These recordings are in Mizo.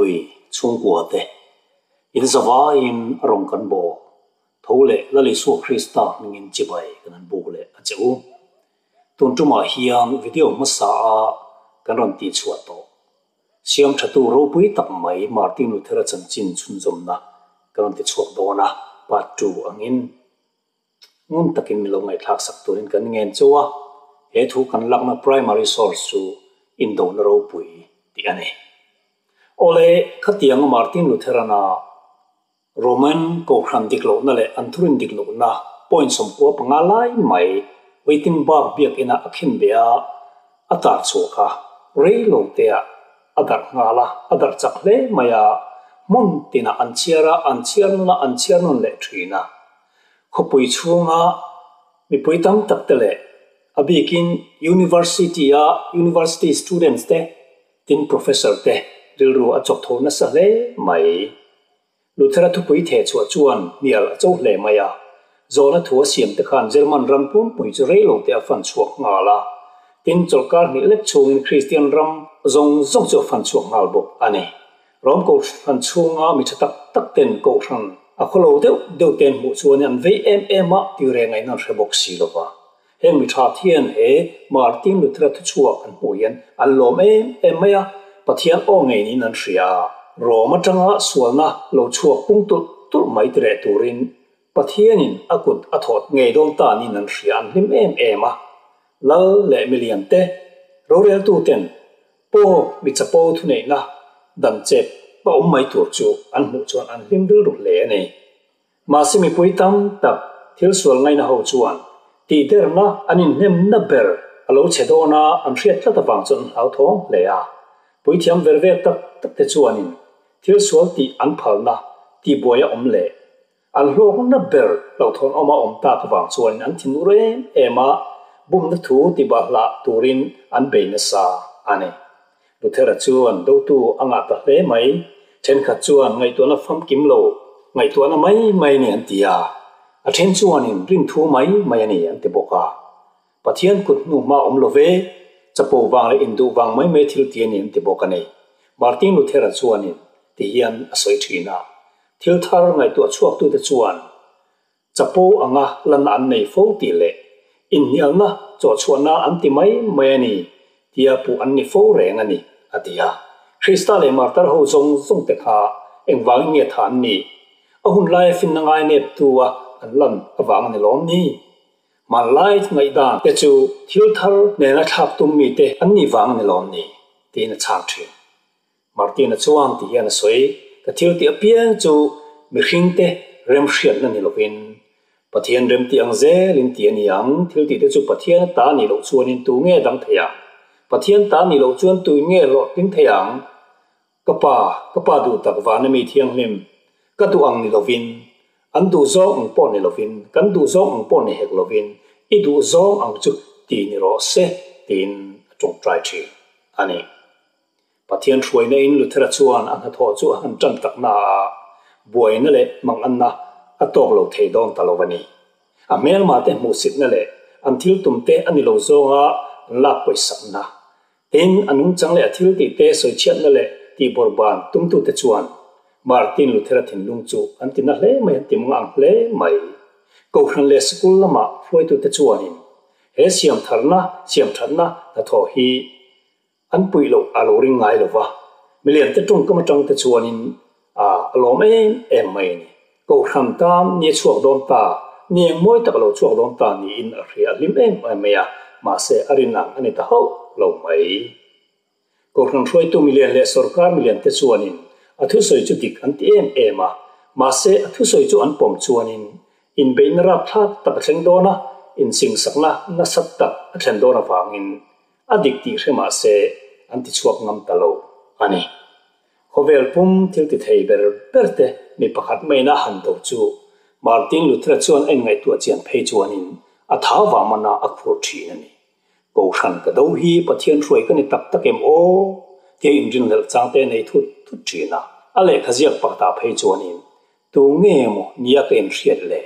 Lui chhungkua te in zavaiin a rawn kan bawl tho leh Lal Isua Krista hmingin chibai kan han buk leh a che u. Tun tumah hian video hmasa a kan rawn tihchhuah tawh. Siam thatu ropui tak mai Martin Luther-a chanchin chhunzawmna kan rawn tichhuak dawn a, part ii angin. Ngun takin min lo ngaihthlak sak turin kan ngen chauh a, he thu kan lakna primary source chu indona ropui tih a ni. Awle, khatianga Martin Luther-ana Roman Kohhran dik lohna leh an thurin dik lohna point 95 lai mai Wittenberg biakina a khin ve a, a tar chhuak a, rei lo teah a darh nghal a, a darh chak hle mai a, hmun tinah an chhiar a, an chhiar nawn a, an chhiar nawn leh thin a. Khawpui chhunga mipui tam tak te leh a bikin University a University students te tin Professor te rilru a chawk tho nasa hle mai. Luthera thupui theh chhuah chuan hnial a cho hle mai a, zawhna thu a siam te khan German ram pumpui chu rei lo te a fan chhuak nghal a, tin chawlhkar hnih lek chhungin Kristian ram zawng zawng chu a fan chhuak nghal bawk a ni. Rom kohhran chhunga mi tha tak tak ten kohhran a khawlo deuh deuh ten hmuh chuan an vei em em a ti reng a in an hre bawk si lo va. Heng mi tha thian he Martin Luthera thuchhuak an hmuh hian an lawm em em mai a, Pathian aw ngei niin an hria a. Rom atanga sualna lo chhuak pung tulh tulh mai ti reh turin Pathianin a kut a thawt ngei dawn ta niin an hria an hlim em em a. Lal leh milian te, roreltu ten Pope mi chapo thuneihna dan chep a awm mai tur chu an hmuh chuan an hlim rilru hle a ni. Mahse mipui tam tak thil sual ngaihna ho chuan tihderna an inhnemna ber a lo chhe dawn a, an hriat tlat avang chuan an hlauthawng hle a. Puithiam ver vel tak tak te chuanin thil sual tih an phalna tihbuai a awm leh an hlawkna ber hlauhthawn awma awm tak avang chuanin an thinur em em a, bumna thu tibahlah turin an bei nasa a ni. Luthera chuan dotu a ngah ta hle mai. Thenkhat chuan ngaihtuahna famkim lo, ngaihtuahna mai mai a ni an ti a. A then chuanin rinthu mai mai a ni an ti bawk a. Pathian kut hnu hma awm lo ve, chapo vang leh induh vang mai mai thil ti a ni an ti bawk a ni. Martin Luthera chuanin ti hian a sawi thin a, Thil thar ngaihtuah chhuaktute chuan Chapo anga lanna an nei fo tih leh inhnialna chawhchhuahna an ti mai mai a ni tia puh an ni fo reng a ni, a ti a. Krista leh martar ho zawng zawng te kha engvangin nge tha an nih? A hun laia finna ngai neptu a an lan avang a ni lawm ni? Hmanlai ngaihdan te chu thil thar nena thlak tum mite an nih vang a ni lawm ni? tiin a chhang thin. Martina chuan ti hian a sawi, Ka thil tih apiang chu mihringte remhriatna ni lovin, Pathian remtih ang zelin ti a ni ang. Thil tihte chu Pathian a ta nih loh chuanin tu nge dang thei ang? Pathian ta nih loh chuan tuin nge hlawhtling thei ang? Ka Pa, ka Pa duh tak vana mi thianghlim, ka duh ang ni lovin, an duh zawng ang pawh ni lovin, kan duh zawng ang pawh ni hek lovin, i duh zawng ang chu ti ni rawh se, tiin a tawngtai thin a ni. Pathian hruaina in Luthera chuan a hnathawh chu a han tan tak na a, buaina leh manganna a tawk lo thei dawn ta lo a ni. A hmelma te hmuhsitna leh an thil tum te a ni lo zawnga an lak pawisakna, tin a nungchang leh a thil tih te sawichhiatna leh tihbawrhban tumtute chuan Martin Luthera thinlung chu an ti na hle mai an ti mangang hle mai. Kohhran leh sikul lama hruaitute chuanin he siamtharna, siamthatna hnathawh hi An puih loh a lo ring ngai lo va, milian te tawngkam atang te chuanin a lawm em em mai a ni. Kohhran tan ni a chhuak dawn ta, ni eng mawi tak a lo chhuak dawn ta niin a hria a hlim em em mai a, mahse a rin ang a ni ta hauh lo mai. Kohhran hruaitu milian leh sorkar milian te chuanin a thusawi chu dik an ti em em a, mahse a thusawi chu an pawm chuanin inbeihna rapthlak tak a thleng dawn a, insingsakna nasa tak a thlen dawn avangin A dik tih hre mah se an ti chhuak ngam ta lo a ni. Khawvel pum thil ti thei ber ber te mi pakhat maina a han do chu Martin Luthera chuan a inngaihtuah chian phei chuanin a thau vang mana a khur thin a ni. Kohhran ka do hi Pathian hruai ka ni tak tak em aw? tia inrinhlelh chang te nei thut thut thin a. A lehkha ziak pakhatah phei chuanin tu nge maw nia ka inhriat le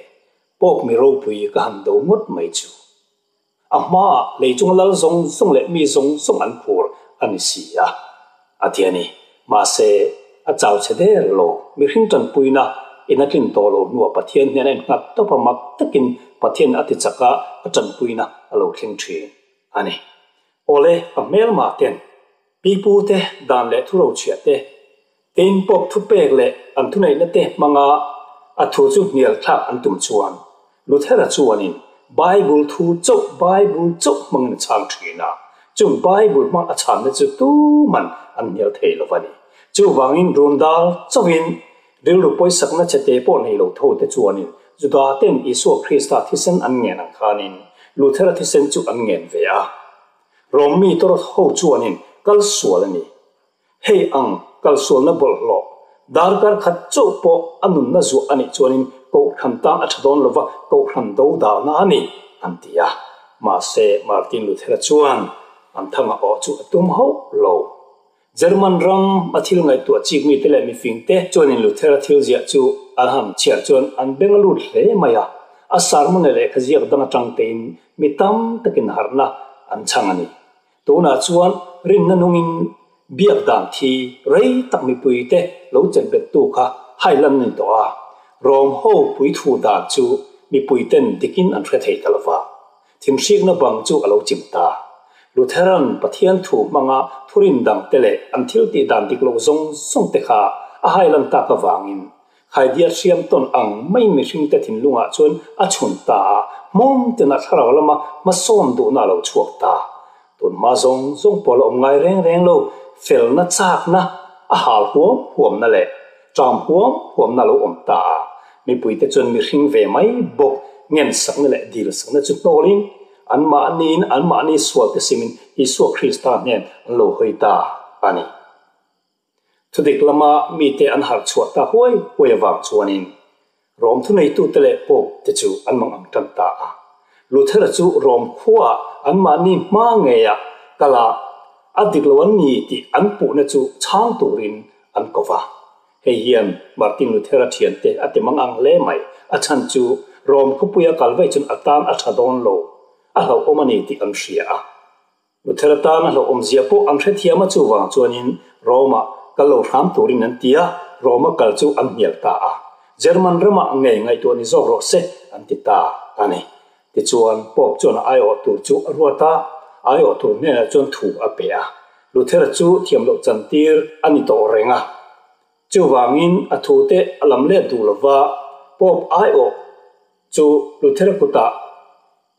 Pope mi ropui ka han do ngawt mai chu. A hmaah lei chunga lal zawng zawng leh mi zawng zawng an phur a ni si a, a ti a ni. Mahse, A chau chhe der lo. Mihring tanpuina in a tlin tawh lo hnuah Pathian hnena innghat tawp a mak takin Pathian a ti chak a, a tanpuina a lo thleng thin a ni. Awle, a hmelma ten pipu te dan leh thurochhiah te, tein pawp thupek leh an thuneihna te hmanga a thu chu hnial thlak an tum chuan Luthera chuanin Bible thu chauh Bible chauh hmangin a chhang thin a, chung Bible hmang a chhanna chu tuman an hnial thei lo a ni. Chuvangin rundal chauhin rilru pawisakna chhete pawh nei lo tho te chuanin Juda ten Isua Krista thisen an ngen ang khanin Luthera thisen chu an ngen ve a. Rom mi tawrh ho chuanin kal sual a ni. Hei ang kalsualna bawlhhlawh darkar khat chauh pawh a nunna zuah a nih chuanin kohhran tan a tha dawn lova kohhran do dahna a ni, an ti a. Mahse, Martin Luther-a chuan an thanga awh chu a tum hauh lo. German ram a thil ngaihtuah chik mite leh mifingte chuanin Luther-a thil ziah chu an han chhiar chuan an beng a lut hle mai a. A sermon leh lehkha ziak dang atang tein mi tam takin harhna an chhang a ni. Tunah chuan rinna nungin biak dan thi rei tak mipuite lo chelh bettu kha hailan a ni tawh a, Rom ho puithu dan chu mipuiten dikin an hre thei ta lo va, thinhrikna bang chu a lo chim ta. Lutheran Pathian thu hmanga thurin dangte leh an thiltih dan dik loh zawng zawng te kha a hailan tak avangin Khaidiat hriam tawn ang mai mihringte thinlungah chuan a chhun ta a, hmawm tena thlarau lama hmasawn duhna a lo chhuak ta. Tun hma zawng zawng pawh la awm ngai reng reng lo, felna chakna, a hal huam huamna leh ṭam huam huamna a lo awm ta a. Mipuite chuan mihring ve mai bawk ngensakna leh dilsakna chu hnawlin anmahniin anmahni sualte simin Isua Krista hnen an lo hawi ta a ni. Thudik lama mite an harh chhuah ta huai huai avang chuanin Rom thuneitute leh Pope te chu an mang ang tan ta a. Luther-a chu Rom khuaah anmahni hma ngeia kal a, a dik lo an ni tih an puhna chu chhang turin an ko va. Hei hian Martin Luther-a thiante a ti mang ang hle mai. A chhan chu Rom khawpuia kal vaih chuan a tan a tha dawn lo, a hlauhawm a ni tih an hria a. Luther atana hlauhawmzia pawh an hrethiam a, chuvang chuanin Rome-ah kal lo hram turin an ti a, Rome-a kal chu an hnial ta a. German ramah ngei ngaihtuah ni zawk rawh se an ti ta a ni. Tichuan, Pope chuan a aiawh tur chu a ruat a, a aiawh tur hnenah chuan thu a pe a. Luther chu thiam loh chantir a ni tawh reng a. Chuvangin a thute a lam let duh lova Pope aiawh chu Luther kutah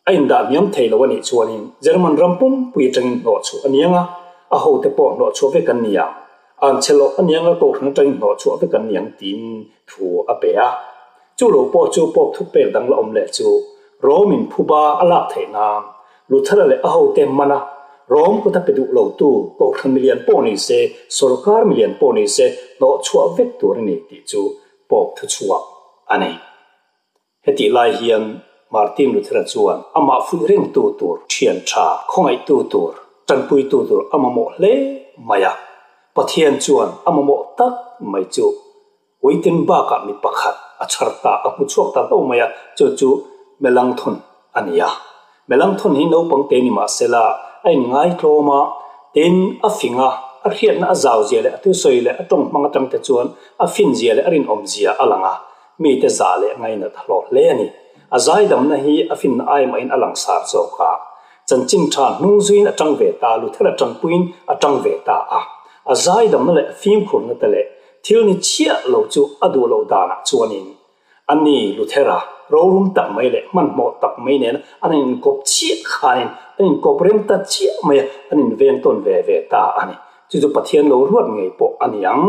A indah hniam thei lo a nih chuanin German ram pumpui atangin hnawhchhuah a ni ang a, a hote pawh hnawhchhuah vek an ni ang. An chhe loh a ni ang a, kohhran atangin hnawhchhuah vek an ni ang tiin thu a pe a. Chu lo pawh chu Pope thupek dang la awm leh chu Rome in phuba a lak theih nan Luther-a leh a hote mana Rome kut a pe duh lotu kohhran milian pawh ni se, sorkar milian pawh ni se hnawhchhuah vek tur a ni tih chu Pope thuchhuak a ni. Hetih lai hian Martin Luther-a chuan amah fuih rengtu tur, thian tha, khawngaihtu tur, tanpuitu tur a mamawh hle mai a. Pathian chuan a mamawh tak mai chu Wittenberg-ah mi pakhat a chhar ta, a hmu chhuak ta hlauh mai a, chu chu Melanchthon a ni a. Melanchthon hi naupang te ni mah sela a inngai tlawm a, tin, a fing a, a hriatna a zau zia leh a thusawi leh a tawng hmang atang te chuan a fin zia leh a rinawm zia a lang a, mite zah leh ngainat a hlawh hle a ni. A zaidamna hi a finna ai mahin a langsar zawk a, chanchin tha hnung zuiin a tang ve ta, Luther a tanpuiin a tang ve ta a. A zaidamna leh a fimkhurna te leh thil ni chiah lo chu a duh loh danah chuanin A ni, Luthera, rorum tak mai leh hmanhmawh tak mai nen an inkawp chiah khanin an inkawp rem ta chiah mai a, an inveng tawn ve ve ta a ni. Chu chu Pathian lo ruat ngei pawh a ni ang.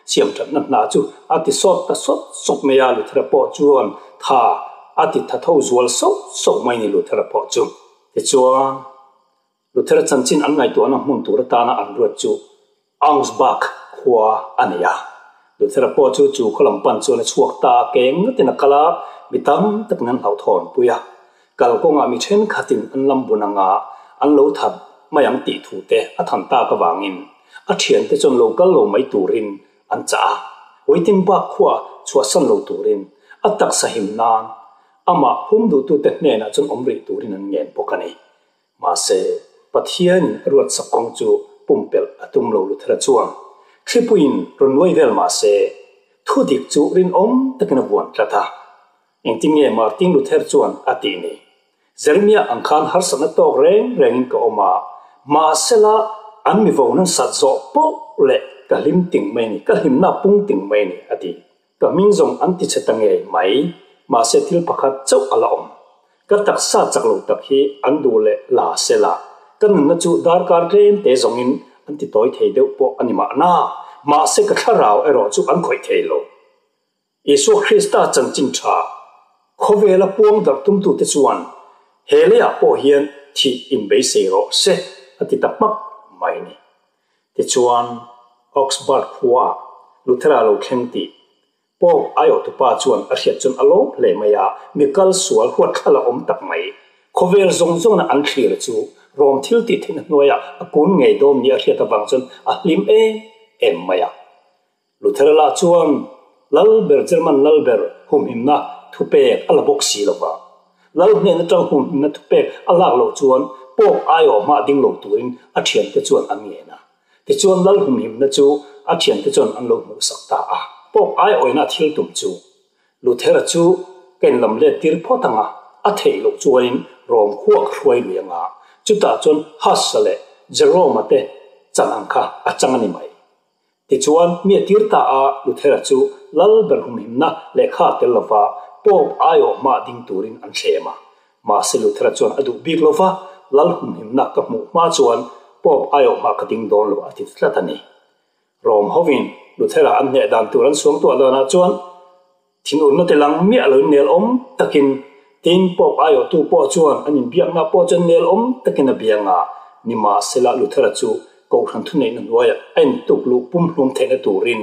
Siamthatna hna chu a ti sawt ta sawt sawt mai a, Luthera pawh chuan tha a ti tha tho zual sauh sauh mai ni Luthera pawh chu. Tichuan. Luther chanchin an ngaihtuahna hmun tur atana an ruat chu Augsburg khua a ni a. Luther-a pawh chu chu khaw lam pan chuan a chhuak ta a, ke ngatin a kal a, mi tam takin an hlauhthawnpui a. Kalkawngah mi thenkhatin an lam bun anga an lo that mai ang tih thu te a than tak avangin a thiante chuan lo kal lo mai turin an chah a. Wittenberg khua chhuahsan lo turin a taksa him nan amah hum duhtute hnenah chuan awm rih turin an ngen bawk a ni. Mahse, Pathianin a ruatsak kawng chu pumpelh a tum lo Luthera chuan. Thlipuiin rawn nuai vel mah se, thudik chu rinawm takin a vuan tlat a. Engtin nge Martin Luther chuan a tih ni? Jeremiah ang khan harsatna tawk reng rengin ka awm a, mahsela an mi vo nan sat zawh poh leh ka hlim ting mai a ni, ka hlimna pung ting mai a ni, a ti. Ka hming zawng an ti chhe ta ngei mai, mahse thil pakhat chauh a la awm. Ka taksa chak lo tak hi an duh leh la sela, ka nunna chu darkar tlem te zawngin an ti tawi thei deuh pawh a ni mahna, mahse ka thlarau erawh chu an khawih thei lo. Isua Krista chanchin tha khawvela puang darh tumtute chuan he leiah pawh hian thih inbeisei rawh se a ti ta hmak mai ni. Tichuan, Augsburg khuaah Luthera lo thleng tih Pope aiawhtupa chuan a hriat chuan a lawm hle mai a, mi kal sual huatthlala awm tak mai, khawvel zawng zawngna an thlir chu Rom thil tih theihna hnuaiah a kun ngei dawn ni a hriat avang chuan a hlim em em mai a. Luthera lah chuan Lalber German Lalber humhimna thupek a la bawk si lo va. Lal hnen atang humhimna thupek a lak loh chuan Pope aiawh hmah ding lo turin a thiante chuan an ngen a. Tichuan Lal humhimna chu a thiante chuan an lo hmuhsak ta a. Pope aiawina a thil tum chu Luthera chu ka inlam let tir phawt ang a, a theih loh chuanin Rom khua ka hruai lui ang a, chutah chuan Huss-a leh Jerome-a te chan ang kha a chang a ni mai. Tichuan, mi a tir ta a, Luthera chu lal ber humhimna lehkha tel lova Pope aiawh hmah ding turin an thlem a. Mahse Luthera chuan a duh bik lova, Lal humhimna ka hmuh hma chuan Pope aiawh hmah ka ding dawn lo a ti tlat a ni. Rom hovin Luthera an hneh dan tur an suangtuah danah chuan, Thinurna te lang miah loin nel awm takin, tin Pope aiawhtu pawh chuan an inbiakna pawh chuan nel awm takin a biang a, nimahsela Luthera chu Kohhran thuneihna hnuaiah a intuk luh pumhlum theihna turin,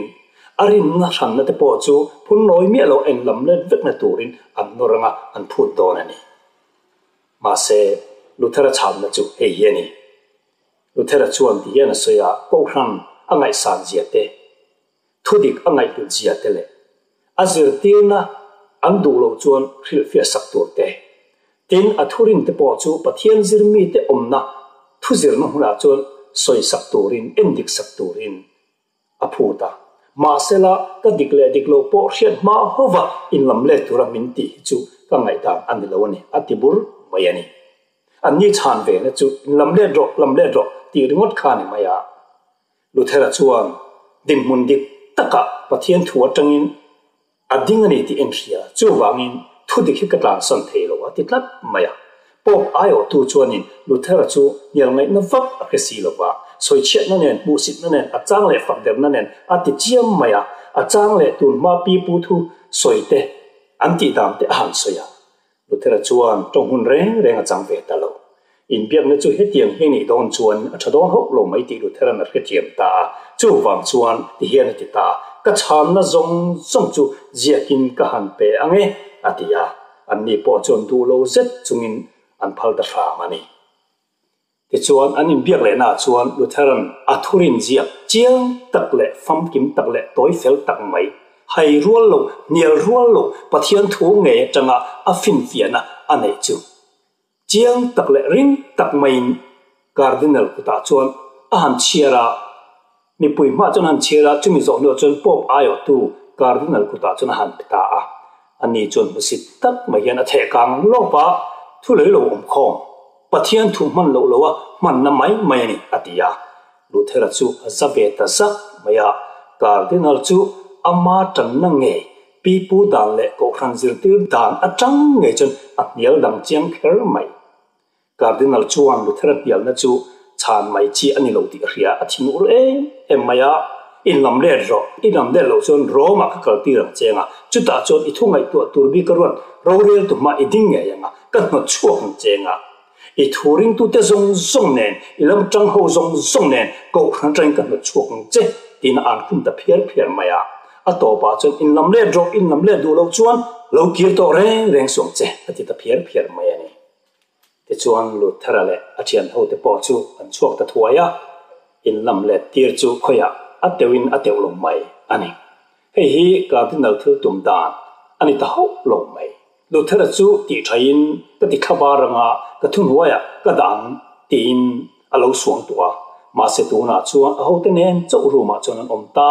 a rinna hranna te pawh chu phunnawi miah lo a inlam let vekna turin an nawr anga an phut dawn a ni. Mahse, Luthera chhanna chu hei hi a ni. Luthera chuan ti hian a sawi a, Kohhran a ngaihsan zia te, Thudik a ngaihhlut zia te leh a zirtirna an duh loh chuan hrilhfiah sak tur te, tin a thurin te pawh chu Pathian zirmite awmna thuzirna hmunah chuan sawisak turin, endik sak turin a phut a. Mahsela, ka dik leh dik loh pawh hriat hma hova inlam let tura min tih hi chu ka ngaihdan a ni lo a ni, a ti bur mai a ni. Anni chhan vena chu inlam let rawh, lam let rawh tih ringawt kha a ni mai a. Luthera chuan dinhmun dik takah Pathian thu atangin a ding a ni tih en hria. Chuvangin thu dik hi ka tlansan thei lo a ti tlat mai a. Pope aiawhtu chuanin Luthera chu hnial ngaihna vak a hre si lo va, sawichhiatna nen, hmuhsitna nen, a chang leh fakderna nen a ti chiam mai a, a chang leh tunhma pipu thu sawi te an tih dan te a han sawi a. Luthera chuan tawng hun reng reng a chang ve ta lo. Inbiakna chu hetiang hi nih dawn chuan a tha dawn hauh lo mai tih Luthera'n a hrethiam ta a. Chuvang chuan ti hian a ti ta, Ka chhanna zawng zawng chu ziakin ka han pe ang e, a ti a. Anni pawh chuan duh lo zet chungin an phal ta hram a ni. Tichuan, an inbiak lehnaah chuan Lutheran a thurin ziak chiang tak leh famkim tak leh tawi fel tak mai, hai rual loh, hnial rual loh Pathian thu ngei atanga a finfiahna a neih chu chiang tak leh ring tak maiin Cardinal kutah chuan a han chhiar a. Mipui hmah chuan a han chhiar a, chumi zawh hnuah chuan Pope aiawhtu Cardinal kutah chuan a han pe ta a. Ani chuan hmusit tak mai hian a theh kang lawp a, Thu lei lo awm khawm, Pathian thu hman loh loa hmanna mai mai a ni, a ti a. Luthera chu a za ve ta zak mai a, Cardinal chu ama tanna ngei, pipu dan leh kohhran zirtir dan atang ngei chuan a hnial dang chiang kher mai. Cardinal chuan Luthera hnialna chu chhan mai chi a ni lo tih a hria, a thin ur em em mai a, In lam let rawh, i lam let loh chuan Rome-ah ka kal tir ang che ang a, chutah chuan i thu ngaihtuah tur bik a ruat rorel tu hma i ding ngei ang a, ka hnawt chhuak ang che ang a. I thu ringtute zawng zawng nen, i lam tang ho zawng zawng nen kohhran atangin ka hnawt chhuak ang che, tiin a an khum ta phiar phiar mai a. A tawpah chuan in lam let rawh, in lam let duh loh chuan lo kir tawh reng reng suh ang che, a ti ta phiar phiar mai a ni. Tichuan Luthera leh a thianhote pawh chu an chhuak ta thuai a, in lam let tir chu khawiah a teuhin a teuh lo mai a ni. Hei hi Cardinal thil tum dan a ni ta hauh lo mai. Luthera chu tih thaiin ka ti thlabar anga ka thuhnuaiah ka dah ang tiin a lo suang tuah a. Mahse tunah chuan a hote nen chauh room ah chuan an awm ta,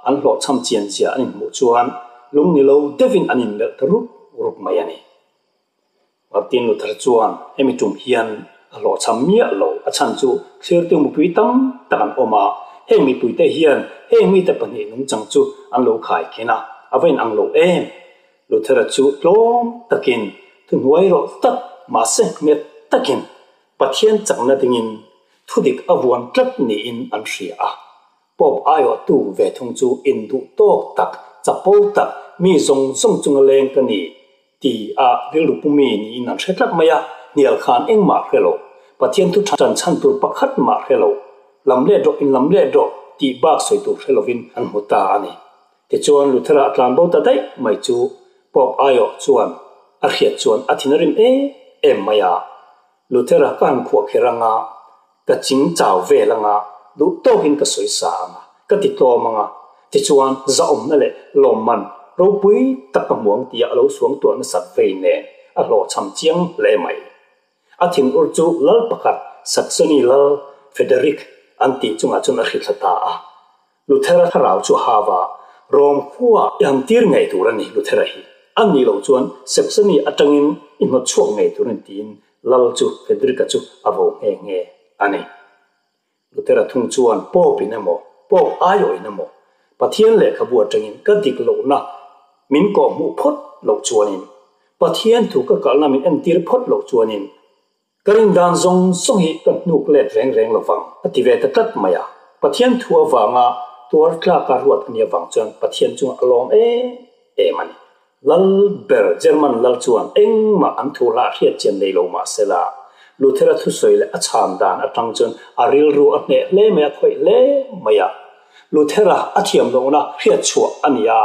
an hlawhchham chian zia an inhmuh chuan lung ni lo deuhin an inmelh ta rup rup mai a ni. Martin Luther chuan hemi tum hian a hlawhchham miah lo, a chhan chu thlirtu mipui tam tak an awm a, heng mipuite hian heng mite pahnih nungchang chu an lo khaikhin a, a va inang lo em? Luthera chu tlawm takin thuhnuai rawh tak mahse nghet takin Pathian chakna dingin thudik a vuan tlat niin an hria a. Pope aiawhtu ve thung chu induh tawk tak, chapo tak, mi zawng zawng chunga leng ka ni ti a rilru pumi niin an hre tlat mai a, hnial khan engmah hre lo, Pathian thu ṭhan chhan tur pakhat mah hre lo, lam let rawh in lam let rawh tih bak sawi tur hre lovin an hmu ta a ni. Tichuan Luthera a tlan bo ta daih mai chu Pope aiawh chuan a hriat chuan a thin a rim em em mai a, Luthera ka han khuah kher anga, ka ching chau vel anga, duh tawkin ka sawi sa anga, ka ti tlawm anga, tichuan zahawmna leh lawmman ropui tak ka hmu ang tia a lo suangtuah nasat vei nen a hlawhchham chiang hle mai. A thinur chu lal pakhat Saxony lal Frederick an tih chungah chuan a hrithla ta a. Luthera thlarau chu hava Rom khua i han tir ngei tur a ni Luthera hi. A nih loh chuan Saxony atangin i hnawt chhuak ngei tur a ni tiin lal chu Frederick-a chu a vo nghe nghe a ni. Luthera thung chuan Pope in emaw, Pope aiawh in emaw Pathian lehkhabu atangin ka dik lohna min kawhhmuh phawt loh chuanin, Pathian thu ka kalhna min entir phawt loh chuanin, Ka rin dan zawng zawng hi ka hnuk let reng reng lo vang, a ti ve ta tlat mai a. Pathian thu avanga tuar tlaka ruat a nih avang chuan Pathian chungah a lawm em em a ni. Lal ber German lal chuan engmah an thu hlah hriat chian nei lo mah se la, Luthera thusawi leh a chhan dan atang chuan a rilru a hneh hle mai a, khawih hle mai a. Luthera a thiam lohna hriat chhuah a ni a.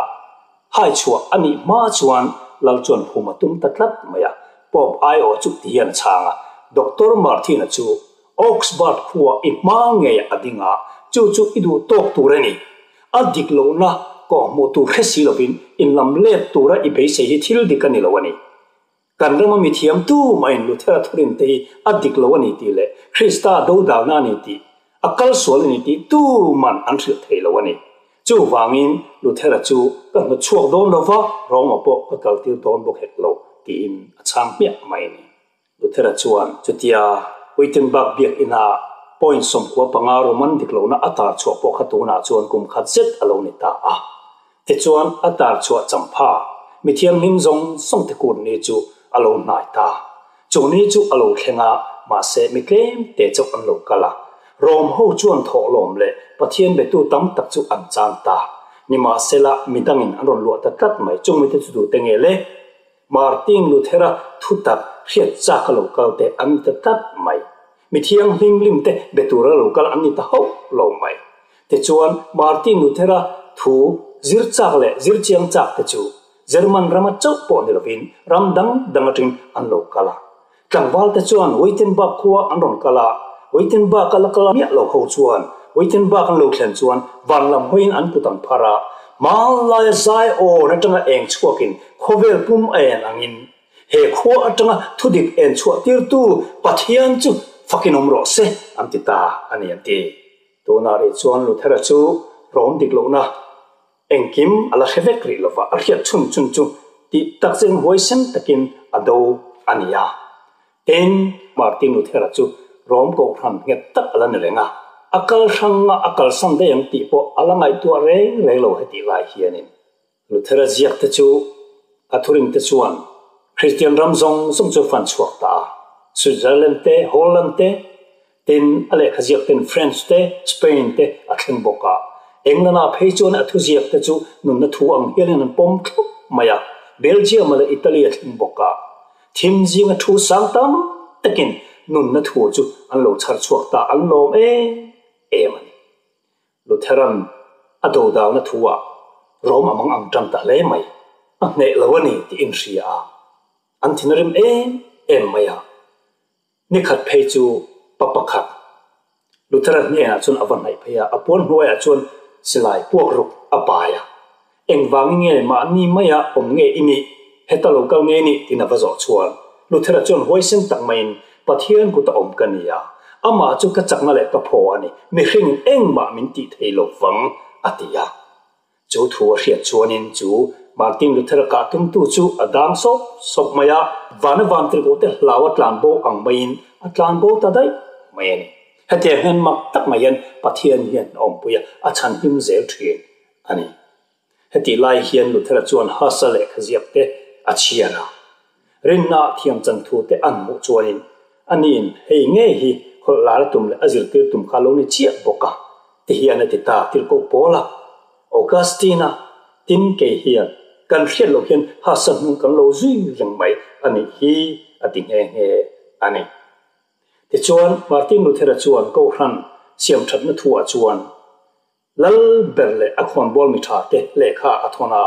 Hai chhuah a nih hma chuan Lal chuan hum a tum ta tlat mai a, Pope aiawh chu ti hian a chhang a, Doctor Martin-a chu Augsburg khua i hma ngei a ding a, chu chu i duh tawk tur a ni. A dik lohna kawhhmuh tur hre si lovin inlam let tura i beisei hi thil dik a ni lo a ni. Kan rama mithiam tu mahin Luthera thurin te hi a dik lo a ni tih leh Krista dodalna a ni tih, a kal sual a ni tih tu man an hrilh thei lo a ni. Chuvangin Luthera chu ka hnawt chhuak dawn lo va, Roma pawh ka kaltir dawn bawk hek lo tiin a chhang hmiah mai a ni. Luthera chuan chutia Wittenberg biak ina point 15 Roman dik lohna a tar chhuah pawh kha tunah chuan kum khat zet a lo ni ta a. Tichuan a tar chhuah champha mithianghlim zawng zawng te kut ni chu a lo hnai ta. Chu ni chu a lo thleng a, mahse mi tlem te chauh an lo kal a. Rom ho chuan thawhlawm leh Pathian betu tam tak chu an chang ta. Nimahsela midangin an rawn luah ta tlat mai. Chung mite chu duhte nge le? Martin Luthera thutak hriat chak a lo kal te an ni ta tlat mai. Mi thianghlim lim te be tura lo kal an ni ta hauh lo mai. Tichuan, Martin Luthera thu zir chak leh zir chiang chak te chu German rama chauh pawh ni lovin ram dang dang atangin an lo kal a. Tlangval te chuan Wittenberg khua an rawn kal a, Wittenberg a la kal miah lo ho chuan Wittenberg an lo thlen chuan van lam hawiin an kut an phar a, hmanlaia zai awn atanga eng chhuakin khawvel pum a en angin he khua atanga thudik en chhuah tirtu Pathian chu fakin awm rawh se an ti ta a ni an ti. Tunah rih chuan Luthera chu rawm dik lohna Engkim a la hre vek rih lova, a hriat chhun chhun chu tih tak zeng huaisen takin a do a ni a. Tin, Martin Luthera chu Rom Kohhran nghet tak a la ni reng a, a kal hranga a kalsan daih ang tih pawh a la ngaihtuah reng reng lo hetih lai hianin. Luthera ziak te chu a thurin te chuan Kristian ram zawng zawng chu fan chhuak ta a, Switzerland te, Holland te, Tin, a lehkha ziak ten French te, Spain te a thleng bawk a. England-ah phei chuan a thuziak te chu nunna thu ang hialin an pawm thlup mai a. Belgium-a leh Italy a thleng bawk a. Thim zinga thu sang tam takin nunna thu chu an lo chhar chhuak ta an lawm em em a ni. Lutheran a dodalna thu-ah Rome a mang ang tan ta hle mai. A hneh lo a ni tih inhria a. An thinrim em em mai a. Nikhat phei chu pa pakhat Luthera hnenah chuan a va hnaih phei a, a puan hnuaiah chuan silai puak ruk a pai a. Engvangin nge mahni maia awm nge i nih, heta lo kal nge nih tiin a va zawh chuan Luthera chuan huaisen tak maiin Pathian kuta awm ka ni a, Amah chu ka chakna leh ka phaw a ni, mihringin engmah min tih thei lo vang, a ti a. Chu thu a hriat chuanin chu Martin Luther-a kah tumtu chu a dang sawp sawp mai a, vana vantirhkohte hlau a tlan bo ang maiin a tlan bo ta daih mai a ni. Hetiang hian mak tak mai hian Pathian hian a awmpui a, a chhanhim zel thin a ni. Hetih lai hian Luther-a chuan Huss-a lehkha ziak te a chhiar a. Rinna thiam chan thu te an hmuh chuanin aniin hei ngei hi hawlh lar a tum leh a zirtir tum kha a lo ni chiah bawk a ti hian a ti ta tirhkoh Paul-a, Augustine-a, tin kei hian kan hriat loh hian Huss-a hnung kan lo zui reng mai a nih hi a ti nghe nghe a ni. Tichuan Martin Luther-a chuan Kohhran siamthatna thuah chuan Lal ber leh a khawnbawl mi tha te lehkha a thawn a,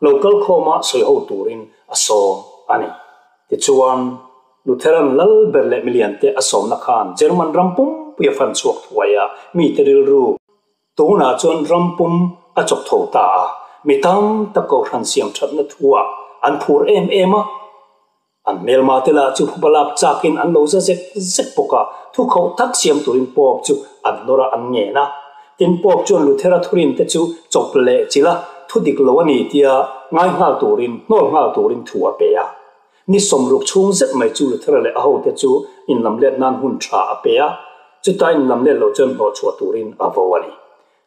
lo kal khawma sawi ho turin a sawm a ni. Tichuan, Lutheran lal ber leh milian te a sawmna khan German ram pumpui a fan chhuak thuai a, mite rilru tunah chuan ram pum a chawk tho ta a, mi tam tak kohhran siam thatna thuah an phur em em a. An hmelma te lah chu phuba lak chakin an lo za zek zek bawk a, thukhoh tak siam turin Pope chu an nawr a, an ngen a. Tin, Pope chuan Luthera thurin te chu chawp leh chilh a, thu dik lo a ni tia ngai nghal turin, hnawl nghal turin thu a pe a. Ni 60 chhung zet mai chu Luthera leh a hote chu inlam let nan hun tha a pe a, chuta inlam let loh chuan hnawhchhuah turin a vo a ni.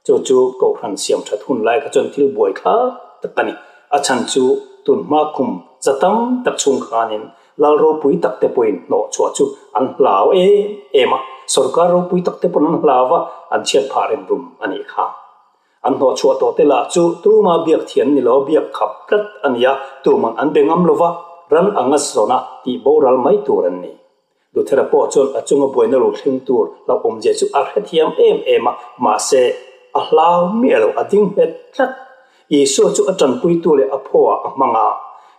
Chu chu Kohhran siam that hun lai kha chuan thil buai thlak tak a ni. A chhan chu tun hma kum za tam tak chhung khanin lal ropui tak te pawhin hnawh chhuah chu an hlau em em a, sorkar ropui tak te pawn an hlau a, an chhiat phah rem rum a nih kha. An hnawh chhuah tawh te lah chu tuma biak thian ni lo biak khap tlat a ni a, tuman an be ngam lo va, ran anga zawna tih boral mai tur an ni. Luthera pawh chuan a chunga buaina lo thleng tur hlauhawmzia chu a hrethiam em em a, mahse, a hlau miah lo, a ding nghet tlat. Isua chu a tanpuitu leh a phaw ah a hmang a,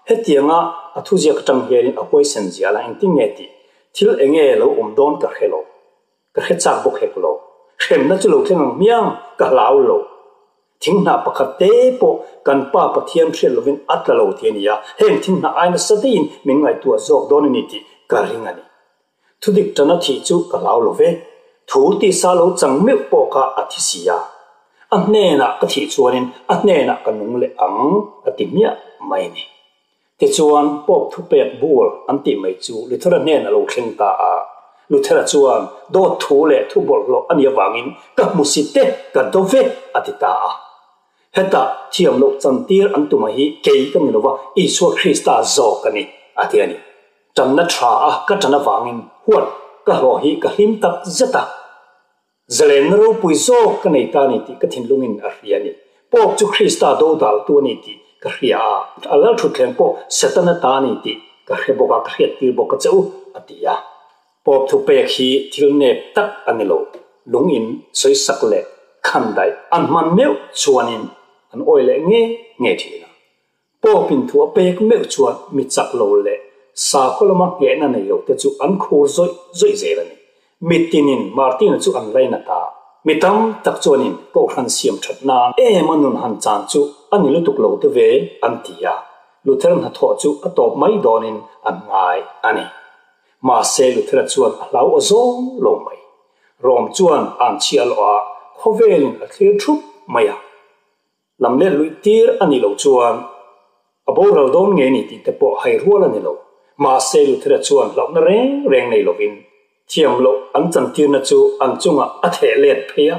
hetianga a thuziak atang hianin a huaisen zia la engtin nge tih thil enge lo awm dawn ka hre lo, ka hre chak bawk hek lo. Hremna chu lo thleng ang hmiang, ka hlau lo. Thinghnah pakhat te pawh kan Pa Pathian hriat lovin a tla lo ti a ni a, heng thinghnah ai nasa deihin min ngaihtuah zawk dawn a ni tih ka ring a ni. Thudik tana thih chu ka hlau lo ve, thu tisa lo chang meuh pawh kha a thi si a. A hnenah ka thih chuanin a hnenah ka nung leh ang a ti hmiah mai a ni. Tichuan, Pope thupek bul an tih mai chu Luthera hnen a lo thleng ta a. Luthera chuan, Dawt thu leh thu bawlhhlawh a nih avangin ka hmusit te, ka do ve, a ti ta a. Hetah thiam loh chantir an tuma hi kei ka ni lova, Isua Krista zawk a ni, a ti a ni. Tanna tha a ka tan avangin huat ka hlawh hi ka hlim tak zet a. Zalenna ropui zawk ka nei ta a ni tih ka thinlungin a hria a ni. Pope chu Krista dodaltu a ni tih ka hria a, a lalthutthleng pawh Setana ta a ni tih ka hre bawk a, ka hriattir bawk a che u, a ti a. Pope thupek hi thil nep tak a ni lo. Lungin sawisak leh khandaih an hman meuh chuanin an awi leh nge nge thin a. Pope in thu a pek meuh chuan mi chak lo leh sakhaw lama nghehna nei lo te chu an khur zawih zawih zel a ni. Mi tinin Martina chu an lainat a, mi tam tak chuanin Kohhran siam that nan em a nun han chan chu a ni lutuk lo te ve an ti a, Luther hnathawh chu a tawp mai dawnin an ngai a ni. Mahse Luthera chuan a hlau aw zawng lo mai. Rom chuan an chhiah loh a, khawvelin a thlir thup mai a. Lam let luih tir a nih loh chuan a boral dawn nge ni tih te pawh hai rual a ni lo. Mahse Luthera chuan hlauhna reng reng nei lovin thiam loh an chantirna chu an chungah a theh let phei a.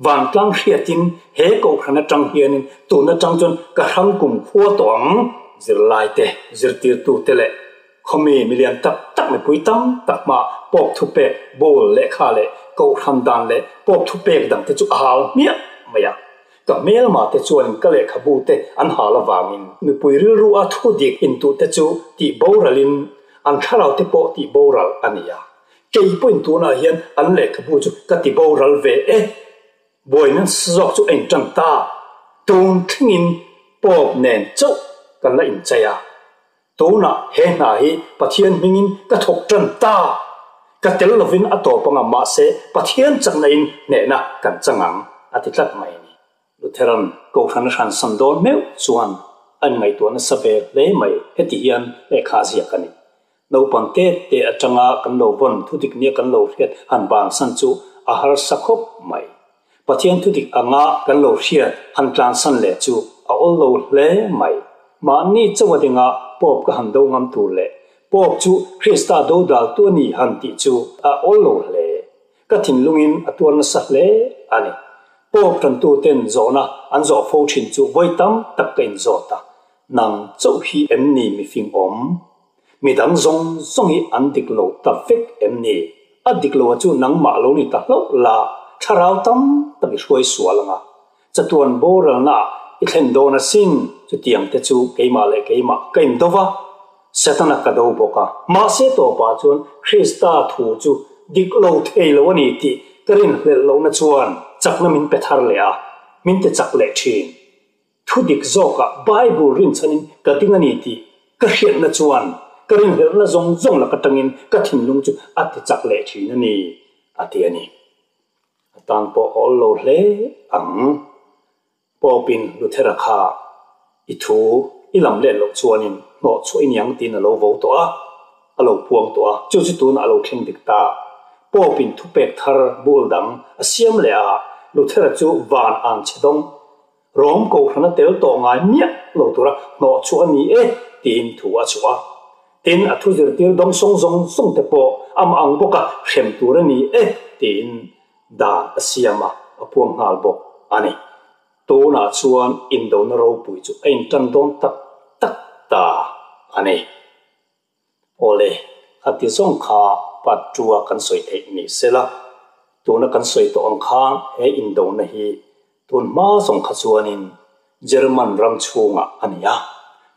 Vantlang hriatin he kohhran atang hianin tun atang chuan ka hrang kum khua tawh ang. Zirlaite, zirtirtute leh Khawmi milian tak tak mipui tam tak hma Pope thupek bowl lehkha leh kohhran dan leh Pope thupek dang te chu a hal hmiah mai a. Ka hmelma te chuanin ka lehkhabu te an hal avangin mipui rilru a thu dik intuh te chu tih boralin an thlarau te pawh tih boral a ni a. Kei pawhin tunah hian an lehkhabu chu ka ti boral ve e. Buaina zawk chu a inṭan ta. Tun thlengin Pope nen chauh kan la inchei a. Tunah he hna hi Pathian hmingin ka thawk ṭan ta. Ka tel lovin a tawp anga mahse Pathian chaknain hnehna kan chang ang, a ti tlat mai a ni. Lutheran Kohhran a hransan dawn meuh chuan a inngaihtuah nasa ve hle mai. Heti hian lehkha ziak a ni. Naupang te te atanga kan lo vawn thudik nia kan lo hriat han bansan chu a harsa khawp mai. Pathian thudik anga kan lo hriat han tlansan leh chu a awl lo hle mai. Mahni chauh a dinga Pope ka han do ngam tur leh Pope chu Krista dodaltu a ni han tih chu a awl lo hle. Ka thinlungin a tuar nasa hle a ni. Pope tantuten zawhna an zawh fo thin chu vawi tam tak ka inzawt a, nang chauh hi em ni mifing awm? Mi dang zawng zawng hi an dik lo ta vek em ni? A dik lo a chu nangmah lo ni ta hlauh la, thlarau tam tak i hruai sual ang a. Chatuan boralna ah i thlen dawn asin. Chutiang te chu keimah leh keimah ka in do va, Setana ka do bawk a. Mahse tawpah chuan Krista thu chu dik lo thei lo a ni tih ka rinhlelh lohna chuan chakna min pe thar leh a, min ti chak leh thin. Thu dik zawkah Bible rinchhanin ka ding a ni tih ka hriatna chuan ka rinhlelhna zawng zawng lak atangin ka thinlung chu a ti chak leh thin a ni, a ti a ni. A tan pawh a awl lo hle ang. Pope-in Luthera kha i thu i lam let loh chuanin hnawh chhuah i niang tiin a lo vo tawh a, a lo puang tawh a, chu chu tunah a lo thleng dik ta. Pope-in thupek thar bul dang a siam leh a, Luthera chu van ang chhe dawng Rom kohhran a tel tawh ngai miah lo tura hnawh chhuah a ni e tiin thu a chhuah a. Tin, a thu zirtir dawng sawng zawng zawng te pawh amah ang bawka hrem tur a ni e tiin dan a siam a, a puang nghal bawk a ni. Tunah chuan indona ropui chu a intan dawn tak tak ta a ni. Awle, khati zawng kha part two-a kan sawi theih ni sela, tuna kan sawi tawh ang khan he indona hi tun hma zawng kha chuanin German ram chhungah a ni a.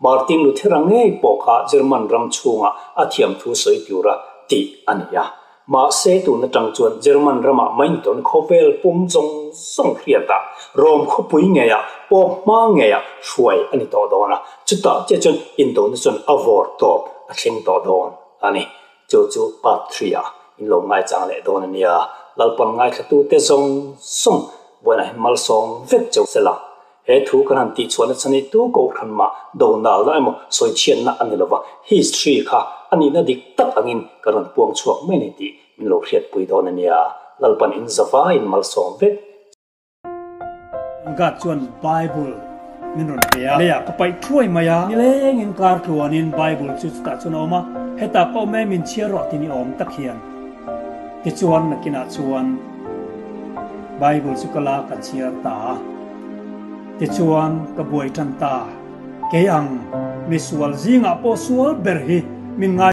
Martin Luthera ngei pawh kha German ram chhungah a thiamthu sawi tura tih a ni a. Mahse tun atang chuan German ramah mai ni tawhin khawvel pum zawng zawng hriatah Rome khawpui ngeiah pawh hma ngeiah hruai a ni tawh dawn a, chutah chiah chuan indona chuan a vawr tawp a thleng tawh dawn a ni. Chu chu part three ah in lo ngaichang leh dawn a nia. Lalpan ngaithlatute zawng zawng buainah hian malsawm vek chauh sela. He thu kan han tih chhuahna chhan hi tu kohhran mah donalna emaw sawichhiatna a ni lova, history kha a nihna dik tak angin kan rawn puang chhuak mai a ni tih min lo hriatpui dawn a nia. Lalpan in zavaiin malsawm vek. God chuan Bible min rawn pe a, leiah ka paih thuai mai a, nilengin kar tluanin Bible chu chutah chuan a awm a, hetah ka awm e min chhiar rawh tih ni awm tak hian. Tichuan nakinah chuan Bible chu ka la ka chhiar ta a, tichuan ka buai tan ta. Kei ang misual zingah pawh sual ber hi min ngai.